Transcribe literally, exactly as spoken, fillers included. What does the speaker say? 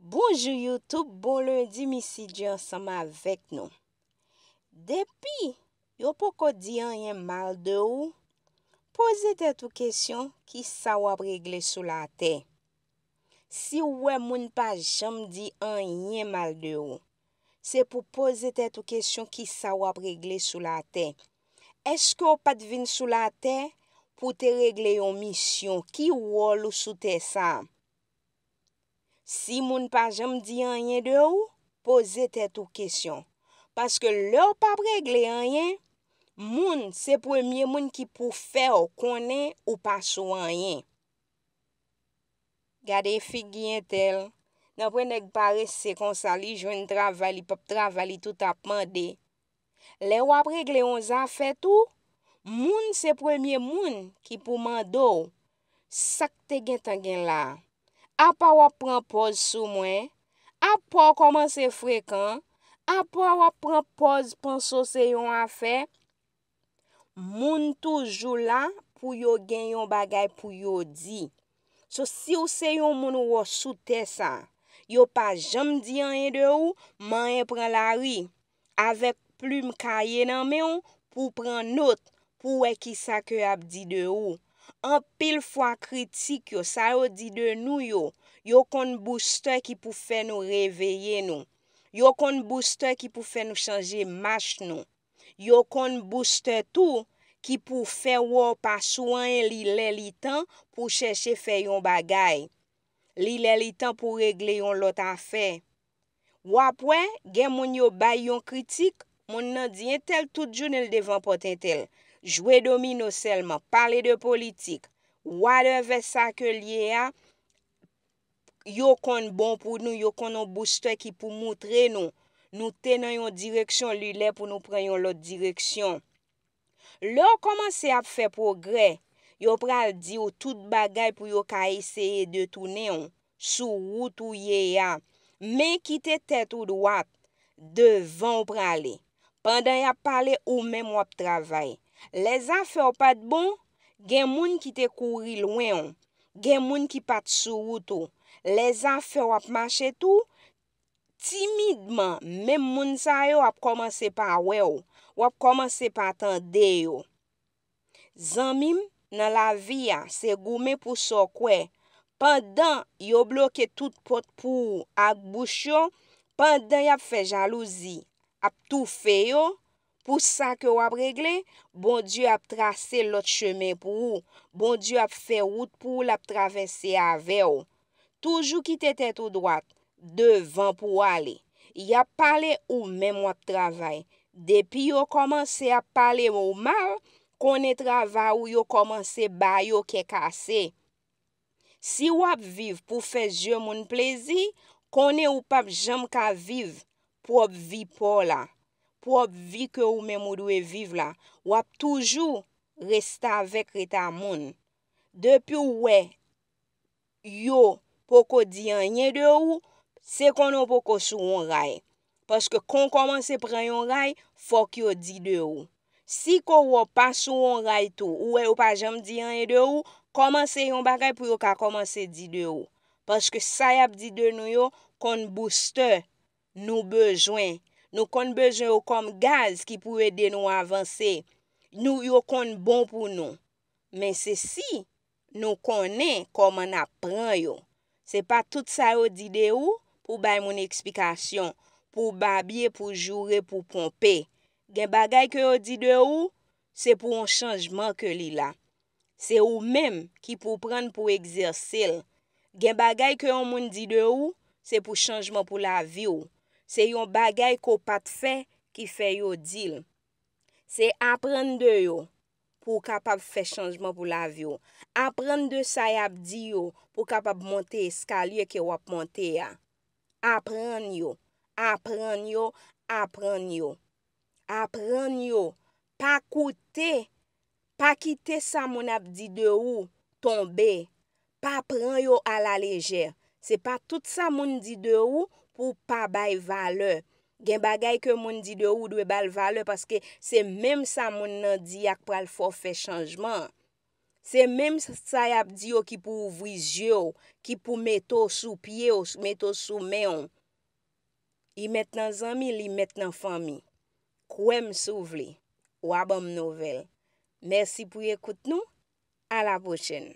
Bonjou YouTube, bon lendi, Missy J ansanm avèk nou. Depi yo poko di anyen mal de ou, poze tèt ou kesyon, kisa w ap regle sou latè? Si w wè moun pa janm di anyen mal de ou, se pou poze tèt ou kesyon, kisa w ap regle sou latè? Èske w pa t vin sou latè pou te regle yon misyon? Ki wòl ou sou tè sa a? Si moun pa janm di anyen de ou, poze tèt ou kesyon. Paske lè w p ap regle anyen, moun se premye moun ki pou fè w konnen ou pa sou anyen. Gade figi entèl, nan pwen nèg parese konsa, li jwenn travay, li p ap travay, li tout ap mande. Lè w ap regle yon zafè tou, moun se premye moun ki pou mande w sa k te gentan gen la a. Apa w ap pran pòz sou mwen? Apa w kòmanse frekan? Apa w ap pran pòz panse w se yon afè? Moun toujou la pou yo gen yon bagay pou yo di. So, si w se yon moun ou wè sou tè sa, yo pa janm di anyen de ou, manyen pran lari. Avèk plim kaye nan men w pou w pran nòt, pou w wè kisa ke y ap di de ou. Anpil fwa kritik yo, sa yo di de nou yo, yo konn boustè ki pou fè nou reveye nou. Yo konn boustè ki pou fè nou chanje mach nou. Yo konn boustè tou ki pou fè w wè w pa sou anyen li lè li tan pou w chèche fè yon bagay. Li lè li tan pou w regle yon lòt afè. W ap wè, gen moun yo bay yon kritik, moun nan di entèl tout jounen l devan pòt entèl. Jwe domino sèlman, pale de politik, whatever sa ke l ye a, yo konn bon pou nou, yo konn yon boustè ki pou moutre nou, nou te nan yon direksyon, li lè pou nou pran yon lòt direksyon. Lè w kòmanse ap fè pwogrè, yo pral di w tout bagay pou yo ka eseye detounen w sou wout ou ye a. Men kite tèt ou dwat, devan w prale. Pandan y ap pale, ou menm w ap travay. Lè zafè w pa t bon, gen moun ki te kouri lwen w. Gen moun ki pa t sou wout ou. Lè zafè w ap mache tou, timidman, menm moun sa yo ap kòmanse pa wè w. W ap kòmanse pa tande yo. Zanmi m, nan lavi a, se goumen pou sa w kwè. Pandan yo bloke tout pòt pou ou ak bouch yo, pandan y ap fè jalouzi, ap toufe yo, pou sa ke w ap regle, Bondye ap trase lòt chemen pou ou. Bondye ap fè wout pou ou, l ap travèse avè w. Toujou kite tèt ou dwat, devan pou w ale. Y ap pale, ou menm w ap travay. Depi yo kòmanse ap pale w mal, konnen travay ou yo kòmanse ba yo kè kase. Si w ap viv pou fè zye moun plezi, konnen ou p ap janm ka viv pwòp vi pa w la. Pwòp vi ke ou menm ou dwe viv la, w ap toujou restavèk reta moun. Depi w wè yo poko di anyen de ou, se konnen w poko sou yon ray. Paske kan w kòmanse pran yon ray, fòk yo di de ou. Si ke w wè w pa sou yon ray tou, ou wè yo pa janm di anyen de ou, kòmanse yon bagay pou yo ka kòmanse di de ou. Paske sa y ap di de nou yo konn boustè nou bezwen. Nou konn bezwen yo kòm gaz ki pou ede nou avanse. Nou, yo konn bon pou nou. Men se si nou konnen kòman n ap pran yo. Se pa tout sa yo di de ou pou w bay moun eksplikasyon, pou w babye, pou w joure, pou w ponpe. Gen bagay ke yo di de ou, se pou yon chanjman ke li la. Se ou menm ki pou pran l pou w egzèse l. Gen bagay ke yon moun di de ou, se pou chanjman pou lavi w. Se yon bagay ke w pa t fè ki fè yo di l. Se aprann de yo pou w kapab fè chanjman pou lavi w. Aprann de sa y ap di yo pou w kapab monte eskalye ke w ap monte a. Aprann yo, aprann yo, aprann yo. Aprann yo. Pa koute, pa kite sa moun ap di de ou tonbe. Pa pran yo alalejè. Se pa tout sa moun di de ou pou w pa bay valè. Gen bagay ke moun di de ou, ou dwe ba l valè paske se menm sa moun nan di a k pral fè w fè chanjman an. Se menm sa y ap di yo ki pou ouvri zye w, ki pou mete w sou pye w, mete w sou men w. Li mèt nan zanmi, li mèt nan fanmi. Kwè m si w vle. W a ban m nouvèl. Mèsi pou ekout nou. A la pwochèn.